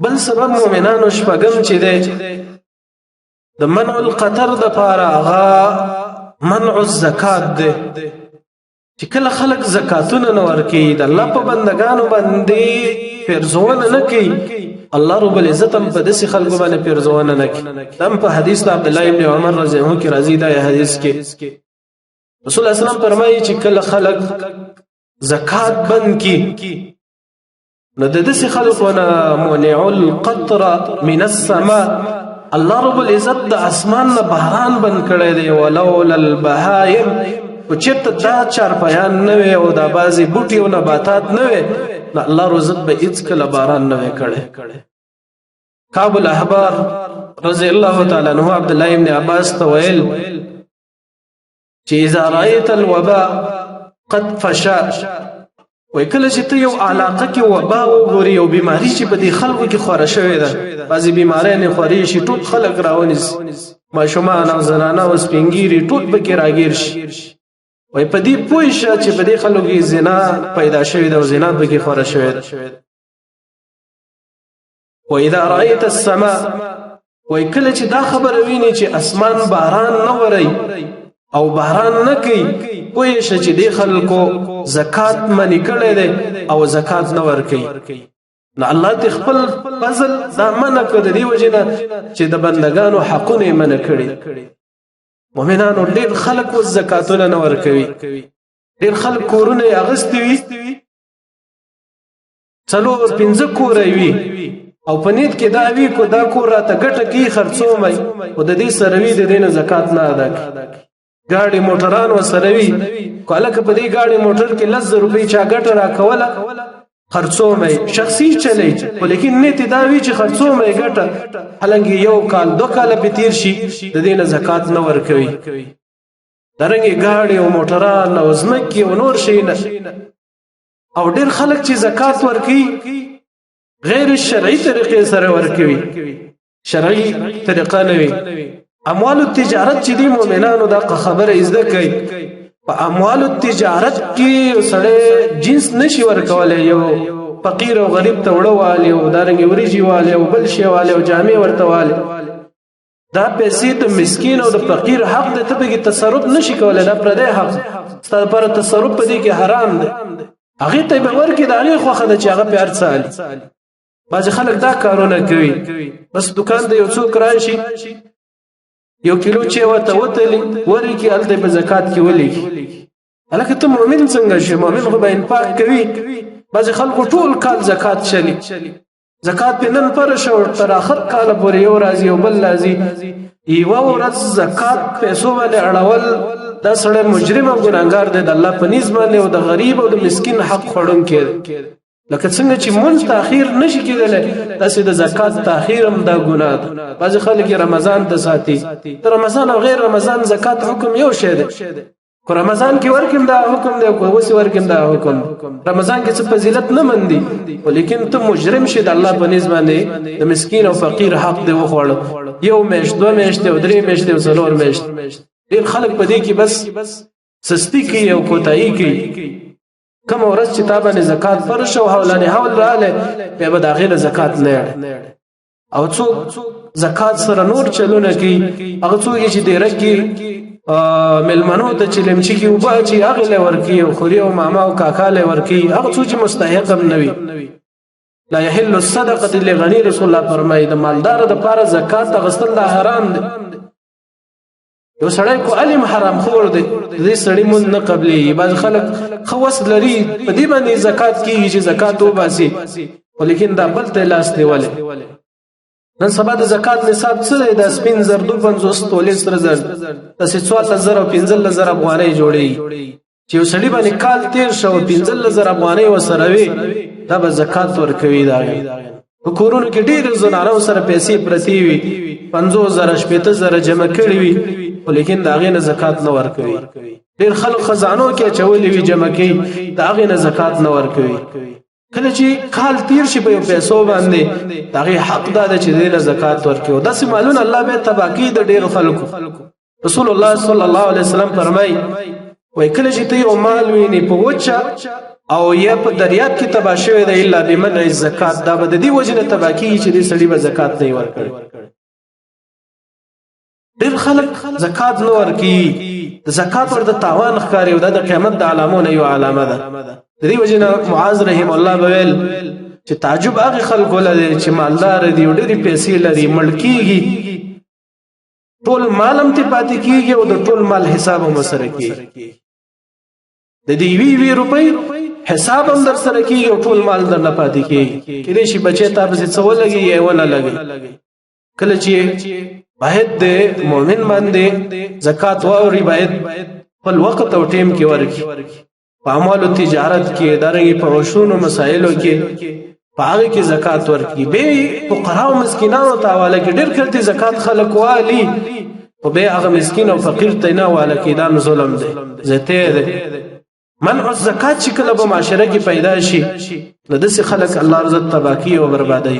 بل سبب مؤمنانو شپږم چې دی د منع القطر د پاره هغه منع الزکات دی، چې کله خلک زکاتونه نه ورکوي، د الله په بندگانو باندې پیرزونه نه کوي، الله رب العزت هم په داسې خلکو باندې پیرزونه نه کوي. دم په حدیث د عبد الله ابن عمر رضی الله عنه کې راځي، دا حدیث کې رسول الله اسلام فرمایي چې کله خلک زکات بند کی، نو د داسې خلکو نه منع القطر من السماء، الله رب العزت د اسمان نه باران بند کړی دی. ولولا البهایم، او چېرته دا چارپایان نه وي او دا بعضې بوټي او نباتات نه وي، نو الله رب العزت به هېڅکله باران نه وي کړی. کعب الاحبار رضی الله تعالی عنہ عبد الله ابن عباس ته ویل چې اذا رايت الوباء قد فشا، وای کله چې ته یو علاقه کې وبا وګوري او بیماری چې په دې خلکو کې خوره شوې ده، بعضې بیمارۍ نه خورې شي، ټول خلک راونیسي، ماشومان او زنانه او سپینګیري ټول پکې راګیر شي، وای په دې پوه شه چې په دې خلکو کې زنا پیدا شوې ده او زنا پکې خوره شوې ده. واذا رايت السماء، وای کله چې دا خبره ویني چې اسمان باران نه وري او باران نه کوي، پوه شه چې دې خلکو زکات منی کړی دی او زکات نه ورکوي. نو الله ته خپل فضل دا منع کړ د دې وجې نه چې د بندگانو حقونه یې منع کړي. مؤمنانو، ډېر خلک اوس زکاتونه نه ورکوي، ډېر خلک کورونه یې اخیستي وي، څلور پنځه کوره وي، او په نیت کې دا وي کو دا کور راته ګټه کوي خرڅوم یې، خو د دې سره وي د دې نه زکات نه ادا کوي. ګاډي موټران ورسره وي، خو هلکه په دې ګاډي موټر کې 10,000 روپۍ چا ګټه راکوله خرڅوم یې، شخصي چلی، خو لیکن نیت یې دا وي چې خرڅوم یې ګټه، حالانکه یو کال دوه کاله پې تېر شي د دې نه زکات نه ورکوي. دارنګې ګاډي او موټران او ځمکې او نور شیونه، او ډېر خلک چې زکات ورکوي غیر شرعي طریقې سره ورکوي، شرعي طریقه نه وي. اموال التجارت چې دی مؤمنانو دا خبره زده کوي، په اموال التجارت کې سړی جنس نشي ورکولی، یو فقیر او غریب ته وړه والي او دارنګې وریجې والي او بل شی والي او جامې ورته والي، دا پیسې د مسکین او د فقیر حق دی، ته پکې تصرف نشي کولی، دا پردی حق، ستا لپاره تصرف په دې کې حرام دی. هغې ته به ورکړې، د هغې خوښه ده چې هغه پې هر څه علي. بعضې خلک دا کارونه کوي، بس دکان ته یو څوک راشي، یو کیلو چې ورته وتلي ورکړي، هلته په زکات کې ولیکي. هلکه ته مؤمن څنګه شې؟ مؤمن خو به انفاق کوي. بعضې خلکو ټول کال زکات چلي، زکات په نن پر شو تر اخر کال پورې یو راځي او بل راځي. یوه ورځ زکات پیسو باندې اړول، دا سړی مجرم او ګناهګار دی د الله په نزد باندې، او د غریب او د مسکین حق خوړونکی دی. لکه څنګه چې مونځ تاخیر نشي کېدلی، داسې د زکات تاخیر هم دا ګناه ده. بعضې خلک یې رمضان ته ساتي، د رمضان او غیر رمضان زکات حکم یو شی دی. کو رمضان کې ورکم دا حکم دی، کو وسی ورکم دا حکم. رمضان کې څه فضیلت نه مندي، ولیکن ته مجرم شې د الله په نزد باندې، د مسکین او فقیر حق دی وخوړ. یو میاشت، دوه میاشتې او درې میاشتې او څلور میاشتې، ډېر خلک په دې کې بس سستی کوي او کوتاهي کوي. کوم ورځ چې تا باندې زکات فرض شو، حولانه حول رااله، بیا به د هغې نه زکات نه اړي. او څوک زکات سره نور چلونه کوي، هغه څوک چې دیره کې مېلمنو ته چې لمچي کې اوبه اچي هغې له ورکوي، او خوري او ماما او کاکا له ورکوي، هغه څوک چې مستحق هم نه وي. لا يحل الصدقه لغني، رسول الله فرمایي د مالدار د پاره زکات اخیستل دا حرام دی. یو سړی کو علم حرام خور دی، دې سړی مون نه قبلي. بعض خلک خو وس لري، په دې باندې زکات کیږي چې زکات وباسي، ولیکن دا بل ته لاس نیولې. نن سبا د زکات نصاب څه دی؟ د سپین زر 52 تولې سره زر، داسې 14,000 او 15,000 افغانۍ جوړېږي. چې یو سړي باندې کال تېر شو، 15,000 افغانۍ ورسره وي، دا به زکات ورکوي. دا په کورونو کې ډېر زنانو سره پیسې پرتې وي، 50,000 60,000 جمع کړي وي، خو لیکن د هغې نه زکات نه ورکوي. ډېر خلک خزانو کې اچولې وي، جمع کوي، د هغې نه زکات نه ورکوي. کله چې کال تیر شي په یو پیسو باندې، د هغې حق دا دی چې دې له زکات ورکوي. داسې مالونه الله به تباه کوي د ډېرو خلکو. رسول الله صلی الله علیه وسلم فرمایي، وایي کله چې ته یو مال وینې په وچه او یا په دریاب کې تبا شوی دی، الا بمنع الزکات، دا به د دې وجې نه تبا کېږي چې دې سړي به زکات نه ورکړي. ډېر خلک زکات نه ورکوي، د زکات ورته تاوان ښکاري، او دا د قیامت د علامو نه یو علامه ده. د دې وجې نه معاذ رحم الله به ویل چې تعجب هغه خلکو لري چې مالدار دي او ډېرې پیسې لري، مړ کېږي، ټول مال هم ترې پاتې کېږي او د ټول مال حساب هم ورسره کېږي. د دې وی وی روپۍ حساب هم در سره کېږي او ټول مال در نه پاتې کېږي. کېدای شي بچی تا پسې څه ولګي یا ونه لګي. کله چې باید د مؤمن باندې زکات واوري، باید خپل وخت او ټیم کې ورکړي. په اعمالو تجارت کې، دارنګه په عشرونو مسایلو کې، په هغه کې زکات ورکړي. به فقرا او مسکینانو ته حواله کې. ډېر کلتي زکات خلک والي، خو به هغه مسکین او فقیر ته نه حواله کې، دا ظلم دی، زته دی. منع الزکات چې کله په معاشره کې پیدا شي، نو داسې خلک الله عزت تباکي او بربادي.